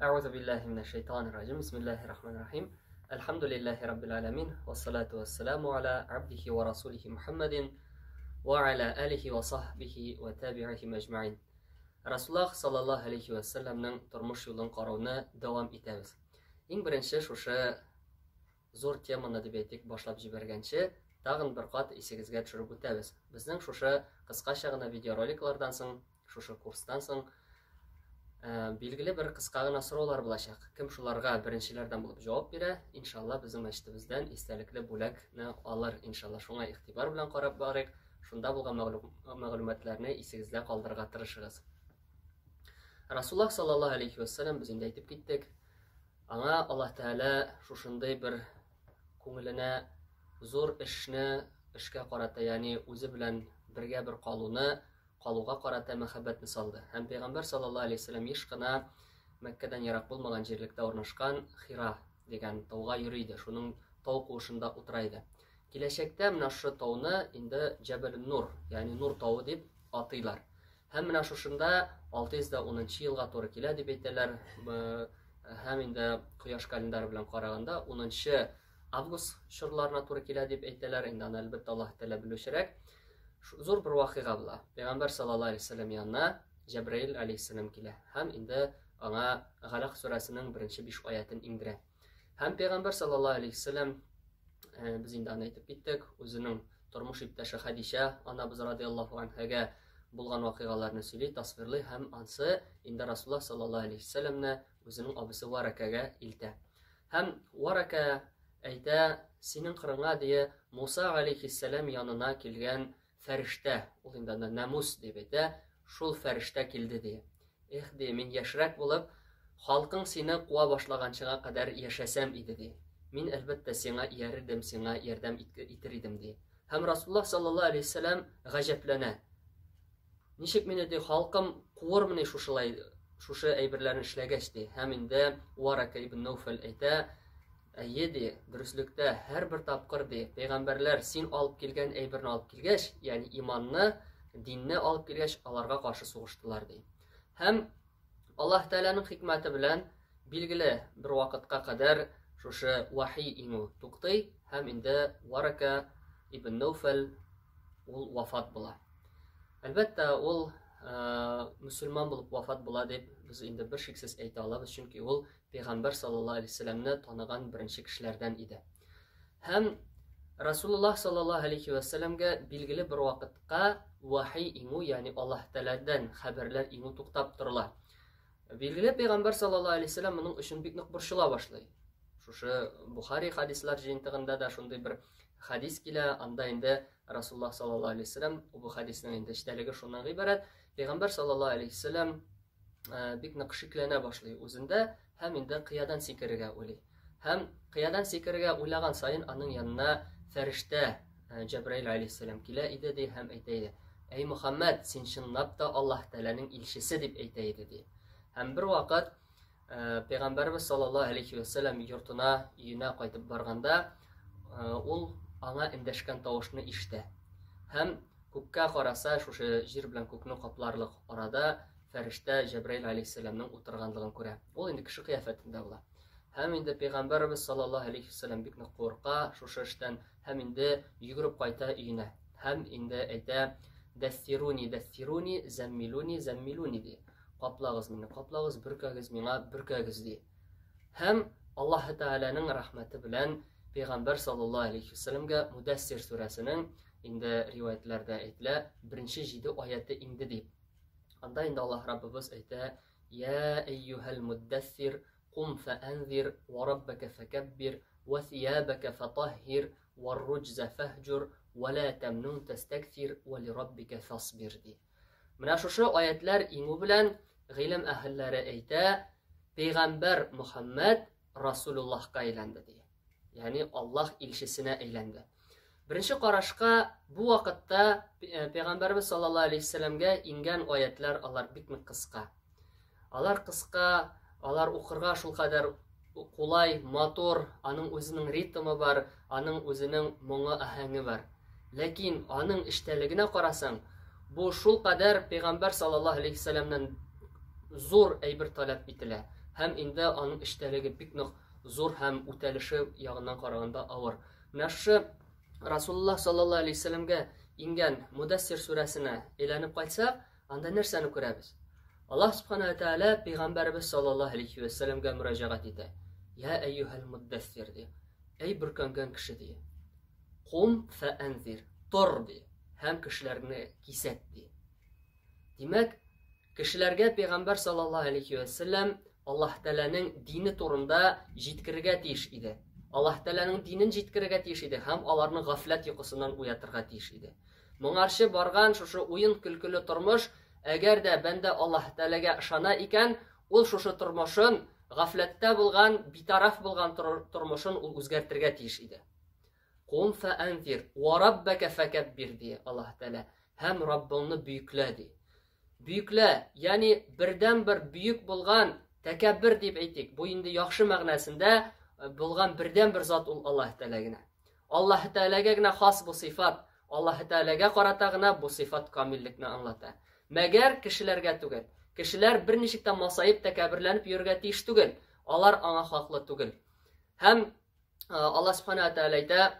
Әгъузу биллаһи минәш шайтанир раҗим. Бисмиллаһир рахманир рахим. Әлхәмдүлиллаһи раббил аламин. Вассалату вассаламу аля абдихи ва расулихи Мухаммадин ва аля алихи ва сахбихи ва табиихи мәҗмәин. Расуллаһ саллаллаһу алейхи ва салламның тормыш юлын карауны дәвам итәбез. Иң беренче шушы зур теманы дип әйтик башлап җибәргәнче, тагын бер кат исегезгә төшереп үтәбез. Безнең шушы кыскача гына видеороликлардан соң, шушы курстан соң билгеле бер кыска гына сораулар булачак. Кем шуларга беренчеләрдән булып җавап бирә, иншалла безнең мәчетебездән истәлекле бүләкне алыр, иншалла. Шуңа игътибар белән карап барыйк, шунда булган мәгълүматларны исегездә калдырырга тырышыгыз. Расуллаһ саллаллаһу алейхи вәссәлам, без инде әйтеп киттек, аңа Аллаһ Тәгалә шушындый бер күңеленә зур эшне, эшкә карата, ягъни үзе белән бергә бер калуны, калуга карата мәхәббәтне салды. Һәм Пәйгамбәр саллаллаһу алейһи вәсәлләм еш кына Мәккәдән ерак булмаган җирлектә урнашкан Хира дигән тауга йөри иде, шуның тау куышында утыра иде. Киләчәктә менә шушы тауны инде Җәбәлүн Нур, ягъни Нур тавы дип атыйлар. Һәм менә шушында 610 елга туры килә дип әйтәләр. Һәм инде кояш календары белән караганда 10 август чорларына туры килә дип әйтәләр. Инде аны әлбәттә Аллаһ Тәгалә белүчерәк. Зур бер вакыйга була. Пәйгамбәр саллаллаһу алейһи вәсәлләм янына Җәбраил алейһиссәлам килә һәм инде аңа Галәк сүрәсенең беренче 5 аятен иңдерә. Һәм Пәйгамбәр саллаллаһу алейһи вәсәлләм, без инде аны әйтеп киттек, үзенең тормыш иптәше Хәдичә анабыз радиаллаһу анһәгә булган вакыйгаларны сөйли, тасвирлый һәм ансы инде Расуллаһ саллаллаһу алейһи вәсәлләмне үзенең абысы Варакәгә илтә. Һәм Варака әйтә, синең кырыңа дие Муса алейхиссәлам янына килгән фәрештә, ул инде анда нәмус дип әйтә, шул фәрештә килде ди. Эх, ди, мин яшьрәк булып, халкың сине куа башлаганчыга кадәр яшәсәм иде, ди. Мин, әлбәттә, сиңа иярердем, сиңа ярдәм итер идем, ди. Һәм Расуллаһ саллаллаһу алейһи вәсәлләм гаҗәпләнә. Ничек мине, ди, халкым куырмыни шушылай, шушы әйберләрне эшләгәч, ди. Һәм инде Варака ибн Науфал әйтә, әйе, ди, дөреслектә һәрбер тапкыр, ди, пәйгамбәрләр син алып килгән әйберне алып килгәч, ягъни иманны, динне алып килгәч, аларга каршы сугыштылар, ди. Һәм Аллаһ Тәгаләнең хикмәте белән билгеле бер вакытка кадәр шушы вахи иңү туктый һәм инде Варака ибн Науфал ул вафат була. Әлбәттә, ул мөселман булып вафат була дип без инде бер шиксез әйтә алабыз, чөнки ул пәйгамбәр саллаллаһу алейһи вәсәлләмне таныган беренче кешеләрдән иде. Һәм Расулуллаһ саллаллаһу алейһи вәсәлләмгә билгеле бер вакытка вахи иңү, ягъни Аллаһ Тәгаләдән хәбәрләр иңү туктап торыла. Билгеле, пәйгамбәр саллаллаһу алейһи вәсәлләм моның өчен бик нык борчыла башлый. Шушы Бухари хадислар җыентыгында да шундый бер хадис килә, анда инде Расулуллаһ саллаллаһу алейһи вәсәлләм, бу хадиснең инде эчтәлеге шуннан гыйбарәт, пәйгамбәр саллаллаһу алейһи вәсәлләм бик нык шикләнә башлый үзендә һәм инде кыядан сикерергә уйлый. Һәм кыядан сикерергә уйлаган саен аның янына фәрештә Җәбраил алейһиссәлам килә иде ди һәм әйтә иде: "Әй Мөхәммәд, син чынлап та Аллаһ Тәгаләнең илчесе" дип әйтә иде ди. Һәм бер вакыт Пәйгамбәрбез саллаллаһу алейхи вәсәлләм йортына, өенә кайтып барганда, ул аңа эндәшкән тавышны ишетә. Һәм күккә караса, шушы җир белән күкне капларлык арада фәрештә Җәбраил алейһиссәламның утырганлыгын күрә. Ул инде кеше кыяфәтендә була. Һәм инде Пәйгамбәрбез саллаллаһу алейхи вәсәлләм бик нык курка шушы эштән һәм инде йөгереп кайта өенә. Һәм инде әйтә: "Дәссируни, дәссируни, зәммилуни, зәммилуни" ди. Каплагыз мине, каплагыз, бөркәгез миңа, бөркәгез ди. Һәм Аллаһ Тәгаләнең рәхмәте белән Пәйгамбәр саллаллаһу алейхи вәсәлләмгә Мудәссир сүрәсенең инде риваятләрдә әйтелә, беренче 7 аяты иңде дип. Анда инде Аллаһ Раббыбыз әйтә: "Я әйюһәл муддассир, кум фәәнзир, ва раббака фәкәббир, ва сиябака фатаххир, ва руҗза фәһҗур, ва ла тамнун тастаксир, ва ли раббика фасбир" ди. Менә шушы аятлар иңү белән гыйлем әһелләре әйтә, Пәйгамбәр Мөхәммәд Расулуллаһка әйләнде ди. Ягъни Аллаһ илчесенә әйләнде. Беренче карашка бу вакытта Пәйгамбәрбез саллаллаһу алейһи вәсәлләмгә иңгән аятлар алар бик нык кыска. Алар кыска, алар укырга шулкадәр кулай, матур, аның үзенең ритмы бар, аның үзенең моңы, аһәңе бар. Ләкин аның эчтәлегенә карасаң, бу шулкадәр Пәйгамбәр саллаллаһу алейһи вәсәлләмнән зур әйбер таләп ителә. һәм инде аның эчтәлеге бик нык зур һәм үтәлеше ягыннан караганда авыр. Менә шушы Расулуллаһ саллаллаһу алейһи вәсәлләмгә иңгән Мудассир сүрәсенә әйләнеп кайтсак, анда нәрсәне күрәбез? Аллаһ субхана ва тааля пәйгамбәребез саллаллаһу алейһи вәсәлләмгә мөрәҗәгать итә. Я әйюһәл муддассир ди. Әй бөркәнгән кеше ди. Кум фәәнзир. Тор ди. Һәм кешеләрне кисәт ди. Димәк, кешеләргә пәйгамбәр саллаллаһу алейхи ва сәлләм Аллаһ Тәгаләнең дине турында җиткерергә тиеш иде. Аллаһ Тәгаләнең динен җиткерергә тиеш иде һәм аларны гафләт йокысыннан уятырга тиеш иде. Моңарчы барган шушы уен көлкеле тормыш, әгәр дә бәндә Аллаһ Тәгаләгә ышана икән, ул шушы тормышын, гафләттә булган, битараф булган тормышын ул үзгәртергә тиеш иде. Кум фәәнзир, ва раббака фәкәббир, ди Аллаһ Тәгалә. Һәм Раббыңны бөеклә, ди. Бөеклә, ягъни бердән-бер бөек булган тәкәббер дип әйтик. Бу инде яхшы мәгънәсендә э, булган бердән-бер зат ул Аллаһ Тәгалә генә. Аллаһ Тәгаләгә генә хас бу сыйфат. Аллаһ Тәгаләгә карата гына бу сыйфат камиллекне аңлата. Мәгәр кешеләргә түгел. Кешеләр берничек тә масаеп тәкәбберләнеп йөрергә тиеш түгел. Алар аңа хаклы түгел. Һәм Алла Субхана Тәгалә әйтә,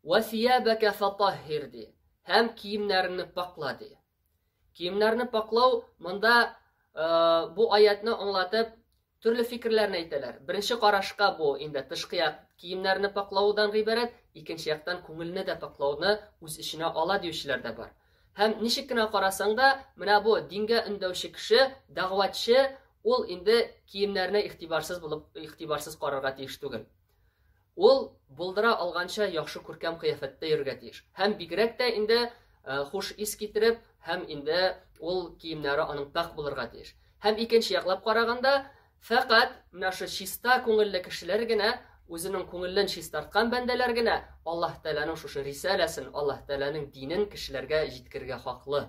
"Ва сиябака фатаххир" ди. Һәм киемнәреңне пакла ди. Киемнәрне паклау монда бу аятны аңлатып төрле фикерләрне әйтәләр. Беренче карашка бу инде тышкы як киемнәрне паклаудан гыйбарәт, икенче яктан күңелне дә паклауны үз эченә ала диючеләр дә бар. Һәм ничек кенә карасаң да, менә бу дингә өндәүче кеше, дәгъватчы, ул инде киемнәренә игътибарсыз булып, игътибарсыз карарга тиеш түгел. Ул булдыра алганча яхшы күркәм кыяфәттә йөрергә тиеш. Һәм бигрәк тә инде э, хуш ис китереп, һәм инде ул киемнәре аның пакь булырга тиеш. Һәм икенче яклап караганда, фәкать менә шу чиста күңелле кешеләр генә, үзенең күңелен чистарткан бәндәләр генә Аллаһ Тәгаләнең шушы рисаләсен, Аллаһ Тәгаләнең динен кешеләргә җиткерергә хаклы.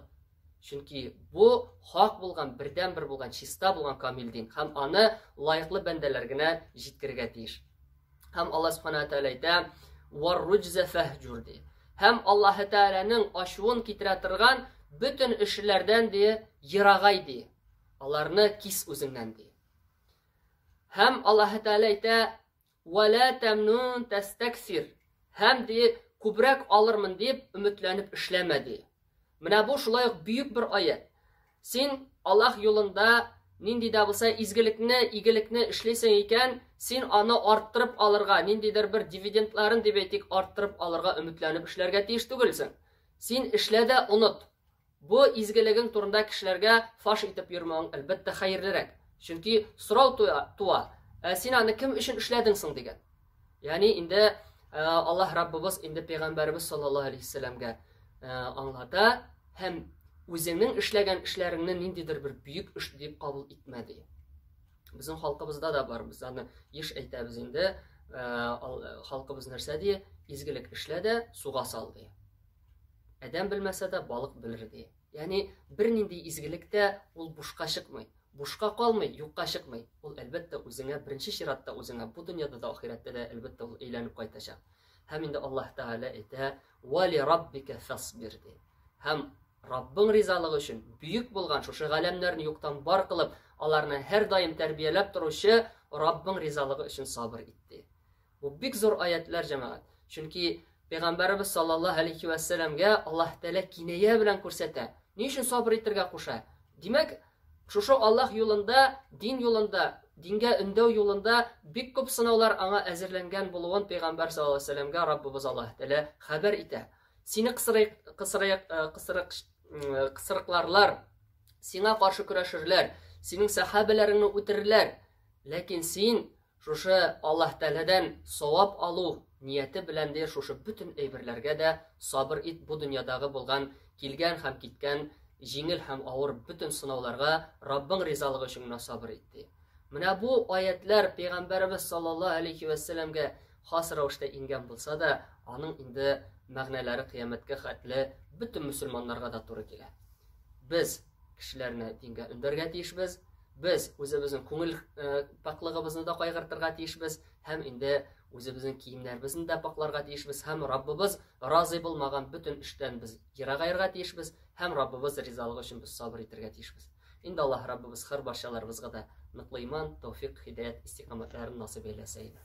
Чөнки бу хак булган, бердәнбер булган, чиста булган камил дин һәм аны лаеклы бәндәләр генә җиткерергә тиеш. Һәм Аллаһ Субхана Тәгалә әйтә: "Вар-руҗза фәһҗур" ди. Һәм Аллаһ Тәгаләнең ачуын китерә торган бөтен эшләрдән ди, ерагай ди. Аларны кис үзеңнән ди. Һәм Аллаһ Тәгалә әйтә: Вә лә тәмнун тәстәксир. Һәм, ди, күбрәк алырмын дип өметләнеп эшләмә, ди. Менә бу шулай ук бөек бер аять. Син Аллаһ юлында нинди дә булса изгелекне, игелекне эшлисең икән, син аны арттырып алырга, ниндидер бер дивидендларын дип әйтик, арттырып алырга өметләнеп эшләргә тиеш түгелсең. Син эшлә дә оныт. Бу изгелегең турында кешеләргә фаш итеп йөрмәвең, әлбәттә, хәерлерәк. Чөнки сорау туа, ә син аны кем өчен эшләдең соң дигән. Ягъни инде э, Аллаһ Раббыбыз инде пәйгамбәребез саллаллаһу алейһи вәсәлләмгә э, аңлата һәм үзеңнең эшләгән эшләреңне ниндидер бер бөек эш дип кабул итмә ди. Безнең халкыбызда да бар, без аны еш әйтәбез инде. Э, халкыбыз нәрсә ди? Изгелек эшлә дә суга сал ди. Адәм белмәсә дә, балык белер ди. Ягъни бернинди изгелек тә ул бушка чыкмый. Бушка калмый, юкка чыкмый. Ул әлбәттә үзеңә беренче чиратта үзеңә бу дөньяда да, ахирәттә дә әлбәттә ул әйләнеп кайтачак. Һәм инде Аллаһ Тәгалә әйтә: "Ва ли раббика фасбир" ди. Һәм Раббың ризалыгы өчен бөек булган шушы галәмнәрне юктан бар кылып, аларны һәрдаим тәрбияләп торучы Раббың ризалыгы өчен сабыр ит ди. Бу бик зур аятлар, җәмәгать. Чөнки Пәйгамбәребез саллаллаһу алейхи ва сәлламгә Аллаһ Тәгалә киная белән күрсәтә. Ни өчен сабыр итәргә куша? Димәк, шушы Аллаһ юлында, дин юлында, дингә өндәү юлында бик күп сынаулар аңа әзерләнгән булуын Пәйгамбәр саллаллаһу алейхи ва сәлламгә Раббыбыз Аллаһ Тәгалә хәбәр итә. Сине кысрык, кысрык, э, кысрык, э, кысрыкларлар, сиңа каршы көрәшерләр, синең сәхабәләреңне үтерерләр. Ләкин син Шушы Аллаһ Тәгаләдән савап алу нияте белән дә шушы бөтен әйберләргә дә сабыр ит, бу дөньядагы булган килгән һәм киткән җиңел һәм авыр бөтен сынауларга Раббың ризалыгы өчен генә сабыр ит, ди. Менә бу аятлар Пәйгамбәребез саллаллаһу алейхи вә сәлләмгә хас рәвештә иңгән булса да, аның инде мәгънәләре кыямәткә хәтле бөтен мөселманнарга да туры килә. Без кешеләрне дингә өндәргә тиешбез. Без үзебезнең күңел э, пакьлыгыбызны да кайгыртырга тиешбез һәм инде үзебезнең киемнәребезне дә пакларга тиешбез һәм Раббыбыз разый булмаган бөтен эштән без ерагаерга тиешбез һәм Раббыбыз ризалыгы өчен без сабыр итәргә тиешбез. Инде Аллаһ Раббыбыз һәр барчаларыбызга да ныклы иман, тәүфик, һидаят, истикамәтләрен насыйп әйләсә иде.